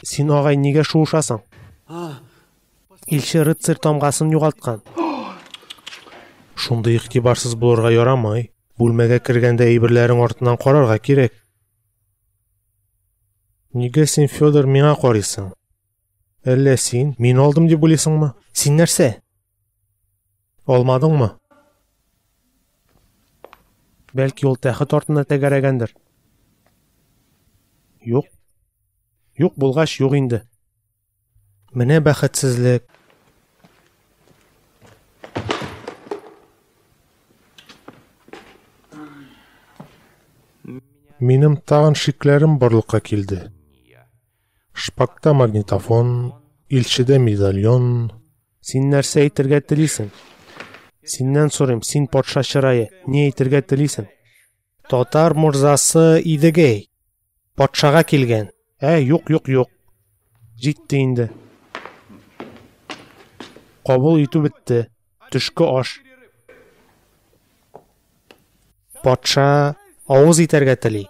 Син, агай, нигә шуышасың? Илче рыцарь тамгасын югалткан. Шундый игътибарсыз булырга ярамый. Бүлмәгә кергәндә әйберләрең артыннан карарга кирәк. Нигә син, Федор, миңа карыйсың? Әллә син мин алдым дип уйлыйсыңмы? Син нәрсә? Алмадыңмы? Бәлки ул тәхет артына тәгәрәгәндер. Юк. Юк булгач, юк инде. Менә бәхетсезлек. Минем тагын шикләрем барлыкка килде. Шпакта магнитофон, илчедә медальон. Син нәрсә әйтергә телисең? Синнән сорыйм, син патша чырае, ни әйтергә телисең? Татар морзасы Идегәй патшага килгән. Ә, юк, юк, юк. Җитте инде. Кабул итү бетте. Төшке аш. Патша авыз итәргә тели.